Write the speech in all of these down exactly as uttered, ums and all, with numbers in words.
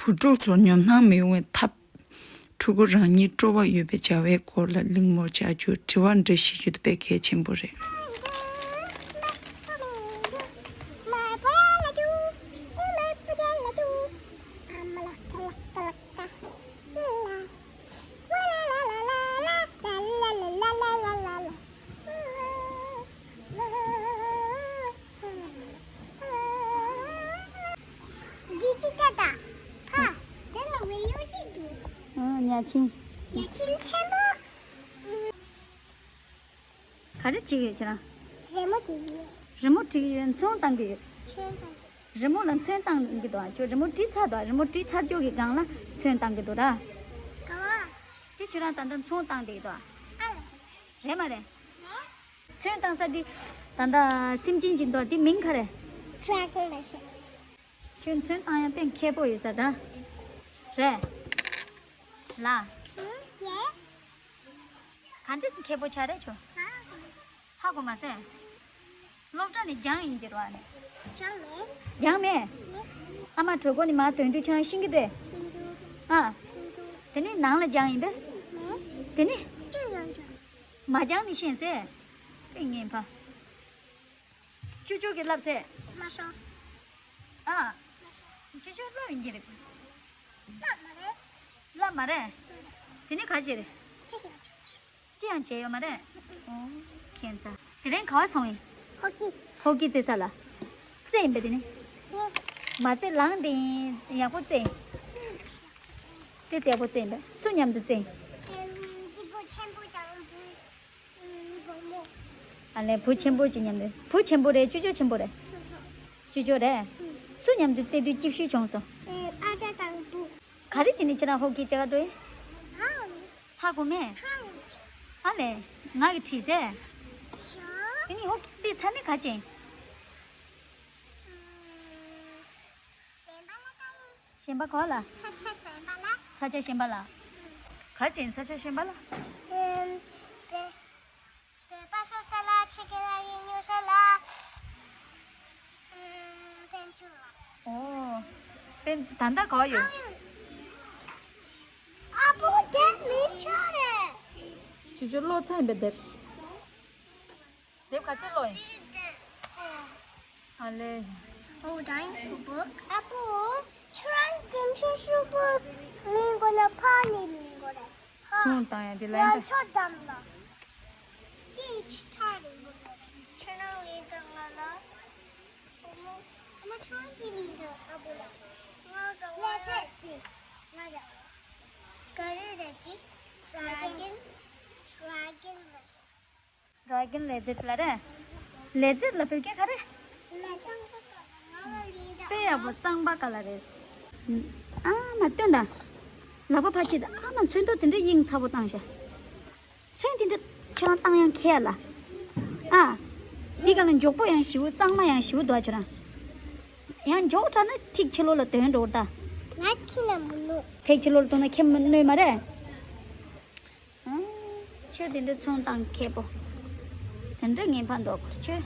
བུ་ཕྲུག་ཚོར་ཉོབ་སྣང་མི་ཡོང་བའི་ཐབས། ཕྲུ་གུ་རང་ཉིད་སྤྲོ་བ་ཡོད་པའི་བྱ་བའི་སྐོར་ལ་གླེང་མོལ་བྱ་རྒྱུ། དྲི་བ་འདྲི་ཤེས་རྒྱུ་དེ་དཔེ་གལ་ཆེན་པོ་རེད། འདི་ཅི་ལྟ་ད། ཕ། དེ་ལ་བའི་ཡོ་ཅི་འདུག་ཨ། ཉ་ཆེན། ཉ་ཆེན་ཆེན་པོ། ག་རེ་བྱེད་ཀྱི་ཡོད་ཁྱེད་རང་། རི་མོ་བྲིས་ཀྱི་ཡོད། རི་མོ་བྲིས་ཀྱི་ཡོད། ཚོན་བཏང་གི་ཡོད། ཚོན་བཏང་གི། རི་མོ་ལ་ཚོན་བཏང་གི་འདུག་ཁྱོད་རི་མོ་བྲིས་ཚར་འདུག་རི་མོ་བྲིས་ཚར་རྒྱུ་གི་སྒང་ལ་ཚོན་བཏང་གི་འདུག་ར། ག་བ། དེ་ཁྱོད་རང་ད་ལྟ་ཚོན་བཏང་བསྡད་ཀྱི་འདུག་ཨ་ལ། རེད་མ་རེད། ཚོན་བཏང་ས་དེ། ད་ལྟ་སེམས་ཅན་གྱི་འདུག་དེ་མིང་ག་རེ། ཁྱོད་ཚོན་བཏང་ཡ་དཔེ་མཁས་པོ་ཡོད་ས་ད། རེད། ལ། ག་འདྲས་སེ་མཁས་པོ་ཆགས་རེད་ཁྱོད། ཧ་གོ་མ་སོང་། སློབ་གྲྭ་ནས་སྦྱངས་ཡིན་གྱི་རེད་བ་ནས། སྦྱངས་མེད། སྦྱངས་མེད། ཨ་མ་གྲོད་ཁོག་ནས་མར་ཐོན་དུས་ཁྱོད་རང་ཤེས་ཀྱི་འདུག་ཨ། དེ་ནས་ནང་ལ་སྦྱངས་ཡིན་པས། དེ་ནས། མ་སྦྱངས་ནས་ཤེས་ཟེར། དཔེ་ངན་པ། ཅོ་ཅོ་གིས་བསླབས་ཟེར། མ་སོང་། ཨ། མ་སོང་། ཅོ་ཅོ་བསླབས་ཡིན་གྱི་རེད། བསླབས་མ་རེད། བསླབས་མ་རེད། དེ་ནས་ག་བྱས་རེད། ཅི་ཡང་བྱས་ཡོད་མ་རེད། ཨོ། ཁྱད་མཚར། དེ་རིང་ག་བ་སོང་ཡིན། ཧོ་ཀི། ཧོ་ཀི་རྩེ་ས་ལ། རྩེ་ཡིན་པས་དེ་ནི། མ་རྩེ་ལངས་དེ་ཡིན། ཡག་པོ་རྩེ་ཡིན། དེ་རྩེ་ཡག་པོ་རྩེ་ཡིན་པས། སུ་མཉམ་དུ་རྩེ་ཡིན། འདི་བུ་ཆེན་པོ་དང་བུ། ཨ་ལས། བུ་ཆེན་པོ་ཅིག་མཉམ་དུ། བུ་ཆེན་པོ་རེད། ཅོ་ཅོ་ཆེན་པོ་རེད། ཅོ་ཅོ་རེད། སུ་མཉམ་དུ་རྩེ་དུས་སྐྱིད་ཤོས་བྱུང་སོང་། ཨ་ཅག་དང་བུ། ག་རེ་བྱས་ནས་ཁྱེད་རང་ཧོ་ཀི་རྩེ་ག་འགྲོ་ཡིན། ཧ་གོ་མེད། ཨ་ལས། ང་གིས་བྲིས་ཟེར། དེ་ནི་ཧོ་ཀི་རྩེ་ཚར་ནས་ག་བྱས་ཡིན། གཞན་པ་ག་བ་ལ། ས་ཆ་གཞན་པ་ལ། ས་ཆ་གཞན་པ་ལ། ག་བྱས་ཡིན་ས་ཆ་གཞན་པ་ལ། ཨེམ། བོད་པ་ཤོག་ལྟ་ལ་ཆེ་གེ་ལ་ཡིན་ཉོ་ས་ལ། ཨེམ། དཔལ་འབྱོར་ལ། ཨོ། དཔལ། ད་ལྟ་ག་བ་ཡོད། ཨ་ཕོ་དེབ་མི་ཆོག་རེད། ཅོ་ཅོ་ཀློག་ཚར་ཡིན་པས་དེབ། དེབ་ག་ཚོད་ཀློག་ཡིན། ཨ་ལེ། Oh, dying for book. ཨ་ཕོ། ཁྱོད་རང་དེ་ཚོ་ཤོག་གུ་ལེན་དགོས་ན་ཕར་ནས་ལེན་དགོས་རེད། ཧ། ཚོན་བཏང་ཡ་དེ་ལ་ཡིན་ད། ང་ཚོ་འདམ་ལ། དེ་ཆི་ཐག་རེད་དགོས་རེད། ཁྱོད་རང་ལེན་དང་ང་ལ། ཨ་མ། ཨ་མ་ཁྱོད་རང་དེ་ལེན་དང་ཨ་ཕོ་ལ། ང་ག་བ། ལས་ཟེར་དེ། ང་ར། ག་རེ་རེད་དེ། Dragon. Dragon ལས་ཟེར། Dragon ལས་ཟེར་ལ་རེད། ལས་ཟེར་ལ་བོད་སྐད་ག་རེ། ལ་གཙང་པ་ག་ལ། ང་ལ་ལིང་ད། དཔེ་ཡག་པོ། གཙང་པ་ག་ལ་རེད། ཨ་མ་སྟོན་ད། ལག་པ་ཕར་ཕྱིས་ད། ཨ་མ་ཚོན་མདོག་དེ་འདྲ་དབྱིངས་ཚ་པོ་བཏང་ཤག་ཚོན་དེ་འདྲ་ཁྱོད་རང་བཏང་ཡང་མཁས་ལ། ཨ། འདི་ག་ལ་མགྱོགས་པོ་ཡང་ཞེ་པོ། གཙང་མ་ཡང་ཞེ་པོ་འདུག་ཁྱོད་རང་། ཡང་མགྱོགས་དྲགས་ན་ཐིག་ཕྱི་ལོགས་ལ་དོན་འགྲོ་གི་རེད་ད། ང་ཁྱི་ལ་མི་གནོད། ཐིག་ཕྱི་ལོགས་ལ་གཏོང་ན་ཁྱི་མི་གནོད་མ་རེད། ཨང་། ཁྱོད་དེ་འདྲ་ཚོན་བཏང་མཁས་པོ། དེ་འདྲ་ངན་པ་འདུག་ཁྱོད།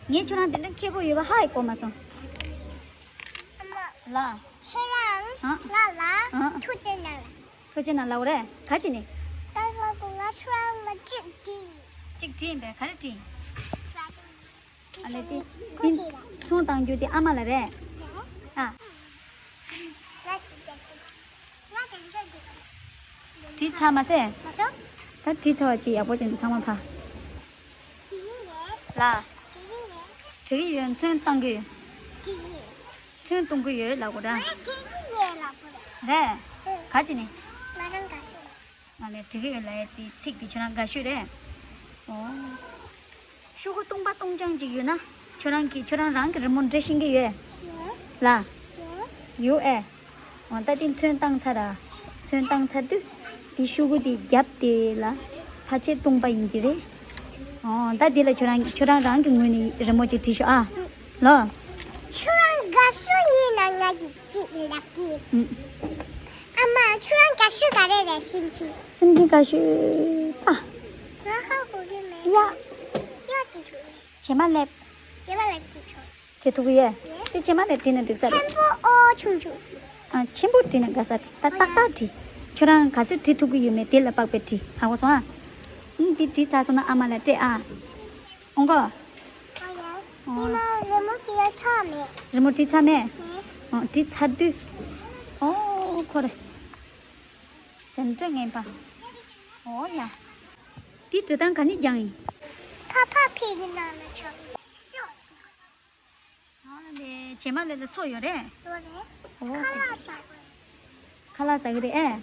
ངས་ཁྱོད་རང་དེ་འདྲ་མཁས་པོ་ཡོད་པ་ཧ་ཡེ་གོ་མ་སོང་། ཨ་མ། ལ། ཁྱོད་རང་། ཨ། ང་ལ། ཨ། ཐུགས་རྗེ་གནང་། ཐུགས་རྗེ་གནང་ལབ་རེད། ག་ཅི་ནས། ད་ང་གོ་ང་ཁྱོད་རང་ལ་གཅིག་བྲིས། གཅིག་བྲིས་ཡིན་པས། ག་རེ་བྲིས་ཡིན། ཨ་ལེ། དེ་དེ་ཚོན་བཏང་རྒྱུ་དེ་ཨ་མ་ལ་རེད། ཨ། བྲིས་ཚར་མ་ཟད། ད་བྲིས་ཚར་བ་ཅིག་ཡག་པོ་བྱས་ནས་ཚང་མ་ཕ། ལ། བྲིས་ཀྱི་ཡོད། ཚོན་བཏང་གི་ཡོད། ཚོན་གཏོང་གི་ཡོད་ལབ་དགོས་ར། རེད། ག་ཅི་ནས། ང་ལ་བྲིས་ཀྱི་ཡོད་ལབ་ཡ་དེ་ཚིག་དེ་ཁྱོད་རང་དགའ་ཤོས་རེད། ཨོ། ཤོག་གུ་སྟོང་པ་སྟོང་རྐྱང་ཅིག་ཡོད་ན། ཁྱོད་རང་གིས་ཁྱོད་རང་རང་གི་རི་མོ་འབྲི་ཤེས་ཀྱི་ཡོད། ལ། ཡོད་ཨེ། འོ་ད་དེ་ཚོན་བཏང་ཚར་ར། ཚོན་བཏང་ཚར་དུས། དེ་ཤོག་གུ་དེ་བརྒྱབ་དེ་ལ། ཕལ་ཆེར་སྟོང་པ་ཡིན་གྱི་རེད། འོ་ད་དེ་ལ་ཁྱོད་རང་ཁྱོད་རང་རང་གི་ངོས་ནས་རི་མོ་ཅིག་བྲིས་ཤོག་ཨ། ལོ། ཁྱོད་རང་དགའ་ཤོས་ཡིན་ན་ང་གི་ཅིག་ལབ་ཀྱི། ཨུ། ཨ་མ་ཁྱོད་རང་དགའ་ཤོས་ག་རེ་རེད་སེམས་ཅན། སེམས་ཅན་དགའ་ཤོས་པ། ང་ཧ་གོ་གི་མེད། ཡ། ཡ་དེ་ཁྱོད་རེད། བྱེ་མ་ལེབ། བྱེ་མ་ལེབ་དེ་ཁྱོད་རེད། བྲིས་ཐུབ་ཀྱི་ཡོད། དེ་རྗེས་མ་ལ་བྲིས་ན་འགྲིག་ས་རེད། ཆེན་པོ་ཨོ་ཆུང་ཆུང་། ཨ། ཆེན་པོ་བྲིས་ན་དགའ་ས་རེད། ད་ཏག་ཏག་བྲིས། ཁྱོད་རང་ག་ཚོད་བྲིས་ཐུབ་ཀྱི་ཡོད་མེད་དེ་ལ་དཔག་པའི་བྲིས། ཧ་གོ་སོང་ཨ། ཨང་། འདི་བྲིས་ཚར་སོང་ན་ཨ་མ་ལ་སྤྲད་ཨ། ཨོང་གོ། ཨོ་ཡ། ཨོ། ཨི་མ་རི་མོ་དེ་ཡ་ཆགས་མེད། རི་མོ་བྲིས་ཚར་མེད། ཨོ། བྲིས་ཚར་དུས། ཨོ་ཁོ་རེ། དེ་འདྲ་ངན་པ། ཨོ་ཡ། འདི་བྲིས་སྟངས་ག་ནས་སྦྱངས་ཡིན། ཕ་ཕ་ཕའི་གི་ནང་ལ་ཆགས། ཨ་ལེ། རྗེས་མ་ལ་ལ་སོ་ཡོད་རེད། ཡོད་རེད། ཨོ། ཁ་ལག་ཟ་དགོས། ཁ་ལག་ཟ་གི་རེད་ཨེ།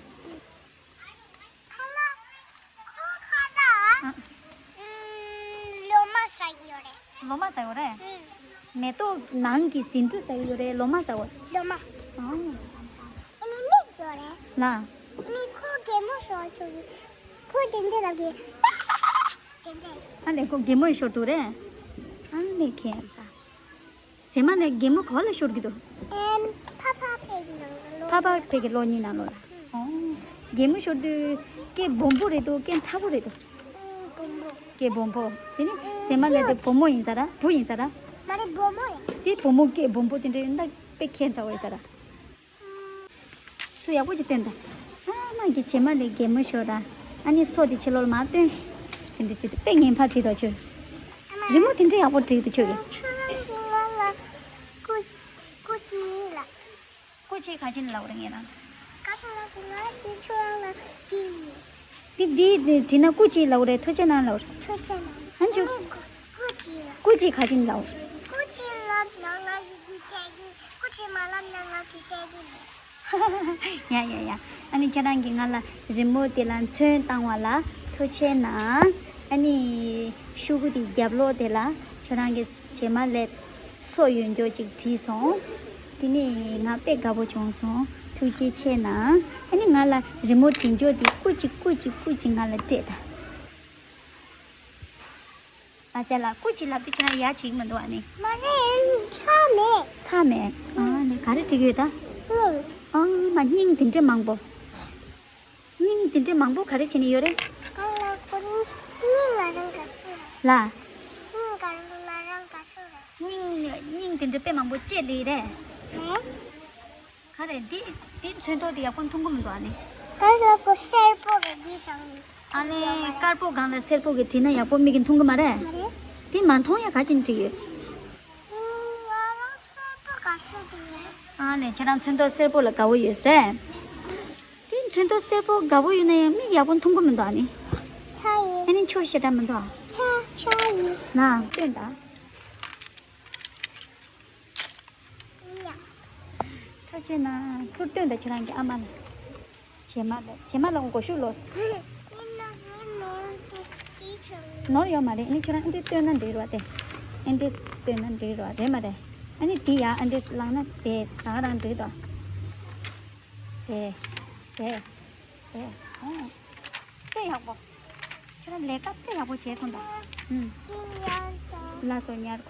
ཁ་ལག་ཁོ་ཁ་ལག་ཨ། ཨུམ། ལོ་མ་ཟ་གི་ཡོད་རེད། ལོ་མ་ཟ་ཡོད་རེད། ཨུམ། མེ་ཏོག་ནང་གི་ཟེའུ་འབྲུ་ཟ་གི་ཡོད་རེད། ལོ་མ་ཟ་གོ། ལོ་མ། ཨ། ཨ་ནི་མིག་ཡོད་རེད། ལ། ཨ་ནི་ཁོ་གད་མོ་ཤོར་ཆོག་གི། ཁོ་དེ་འདྲ་ལབ་གི། དེ་འདྲ། ཨ་ལེ། ཁོ་གད་མོ་ཤོར་འདུག་རེད། ཨ་ལེ་ཁྱེད་ཚ། ཟེ་མ་ལེ་གད་མོ་ག་པ་ལ་ཤོར་གི་འདུག་ཨེམ། ཕ་ཕ་ཕའི་གི་ནང་ལ་ལོ། ཕ་ཕ་ཕའི་གི་གློག་བརྙན་ནང་ལོགས་ལ། ཨོ། གད་མོ་ཤོར་དུས་སྐད་སྦོམ་པོ་རེད་འདུག་སྐད་ཕྲ་པོ་རེད་འདུག་ཨུམ། སྦོམ་པོ། སྐད་སྦོམ་པོ། དེ་ནི་ཟེ་མ་ལེ་དེ་བུ་མོ་ཡིན་ས་ར་བུ་ཡིན་ས་ར། མ་རེད། སྦོམ་པོ་རེད། དེ་བུ་མོ་སྐད་སྦོམ་པོ་དེ་འདྲ་ཡོད་ན་དཔེ་ཁྱད་མཚར་པོ་ཡིན་ས་ར། སུ་ཡག་པོ་ཅིག་སྟོན་ད། ཨ་མ་གི་རྗེས་མ་ལ་གད་མོ་ཤོར་ར། ཨ་ནི་སོ་དེ་ཕྱི་ལོགས་ལ་མར་སྟོན། དེ་འདྲ་ཅིག་དཔེ་ངན་པ་བྲིས་འདུག་ཁྱོད། རི་མོ་དེ་འདྲ་ཡག་པོ་བྲིས་འདུག་ཁྱོད་ཀྱིས། ཁྱོད་རང་གིས་ང་ལ་སྐུ་སྐུ་མཁྱེན་ལབ། སྐུ་མཁྱེན་ག་ཅི་ལབ་རེད་ངས་རང་། ག་ས་ལ་སྐུ་ང་དེ་ཁྱོད་རང་ལ་དེ་ཡིན། འདི་འདི་བྲིས་ན་སྐུ་མཁྱེན་ལབ་རེད། ཐུགས་རྗེ་གནང་ལབ་རེད། ཐུགས་རྗེ་གནང་། ཨ་ནི་ཁྱོད། སྐུ་མཁྱེན་ལབ། སྐུ་མཁྱེན་ག་ཅི་ལབ་རེད། སྐུ་མཁྱེན་ལབ་ན་ང་ཡི་འདི་སྤྲད་གི། སྐུ་མཁྱེན་མ་ལབ་ན་ང་དེ་སྤྲད་གི་མེད། ཡ་ཡ་ཡ། ཨ་ནི་ཁྱེད་རང་གིས་ང་ལ་རི་མོ་དེ་ལ་ཚོན་བཏང་བ་ལ་ཐུགས་རྗེ་གནང་། ཨ་ནི་ཤོག་གུ་དེ་རྒྱབ་ལོགས་དེ་ལ་ཁྱོད་རང་གི་རྗེས་མ་ལ་སོ་ཡོད་མཁན་ཅིག་བྲིས་སོང་། དེ་ནས་ང་དཔེ་དགའ་པོ་བྱུང་སོང་། ཐུགས་རྗེ་ཆེ་གནང་། ཨ་ནི་ང་ལ་རི་མོ་བྲིས་མཁན་དེ་སྐུ་མཁྱེན་སྐུ་མཁྱེན་སྐུ་མཁྱེན་ང་ལ་སྤྲད་ད། ཨ་ཅག་ལགས། སྐུ་མཁྱེན་ལབ་དུས་ཁྱེད་རང་ཡ་བྱེད་ཀྱི་མི་འདུག་ཨ་ནི། མ་རེད། ཚར་མེད། ཚར་མེད། ཨ་ནི་ག་རེ་བྲིས་ཡོད་ད། སྙིང་། ཨ་མ་སྙིང་དེ་འདྲ་མང་པོ། སྙིང་དེ་འདྲ་མང་པོ་ག་རེ་བྱས་ནས་ཡོད་རེད། ག་ལ་ཁོ་སྙིང་ང་རང་དགའ་ཤོས་རེད། ལ། སྙིང་ག་རང་ང་རང་དགའ་ཤོས་རེད། སྙིང་སྙིང་དེ་འདྲ་དཔེ་མང་པོ་བཅད་ལེ་རེད། རེད། ག་རེ་འདི། འདི་ཚོན་མདོག་འདི་ཡག་པོ་མཐོང་གི་མི་འདུག་ཨ་ནི། དཀར་པོ་སེར་པོ་རེད་འདི་ཚང་མ། ཨ་ནི་དཀར་པོ་སྒང་ལ་སེར་པོ་གི་བྲིས་ན་ཡག་པོ་མིག་གིས་མཐོང་གི་མ་རེད། མ་རེད། འདི་མ་མཐོང་ཡ་ག་ཅིག་བྲིས་ཡོད། ང་རང་སེར་པོ་དགའ་ཤོས་དེ་རེད། ཨ་ནི་ཁྱེད་རང་ཚོན་མདོག་སེར་པོ་ལ་དགའ་བོ་ཡོད་རེད། འདི་ཚོན་མདོག་སེར་པོ་དགའ་བོ་ཡོད་ན་ཡང་མིག་ཡག་པོ་མཐོང་གི་མི་འདུག་ཨ་ནི། ཆ་ཡིན། ཨ་ནི་ཆོ་ཞེ་དྲག་མི་འདུག་ཨ། ཆ་ཆ་ཡིན། ན་སྟོན་ད། ཐུགས་རྗེ་གནང་། ཐུགས་སྟོན་དང་ཁྱེད་རང་གི་ཨ་མ་ལ། རྗེས་མ་ལ་རྗེས་མ་ལ་མགོ་གཞུག་ལོ། ནོར་ཡོད་མ་རེད། ཨ་ནི་ཁྱེད་རང་ཨ་འདྲས་སྟོན་ན་འགྲིག་རོགས་ཏེ། ཨ་འདྲས་སྟོན་ན་འགྲིག་རོགས་རེད་མ་རེད། ཨ་ནི་དེ་ཡ་ཨ་འདྲས་བླངས་ན་དེ་ད་ག་རང་འགྲིག་དོ། དེ་དེ་དེ་ཨོ། དཔེ་ཡག་པོ། ཁྱེད་རང་ལས་ཀ་དཔེ་ཡག་པོ་བྱས་སོང་ད། ཨུམ། ལགས་སོ་ཉར།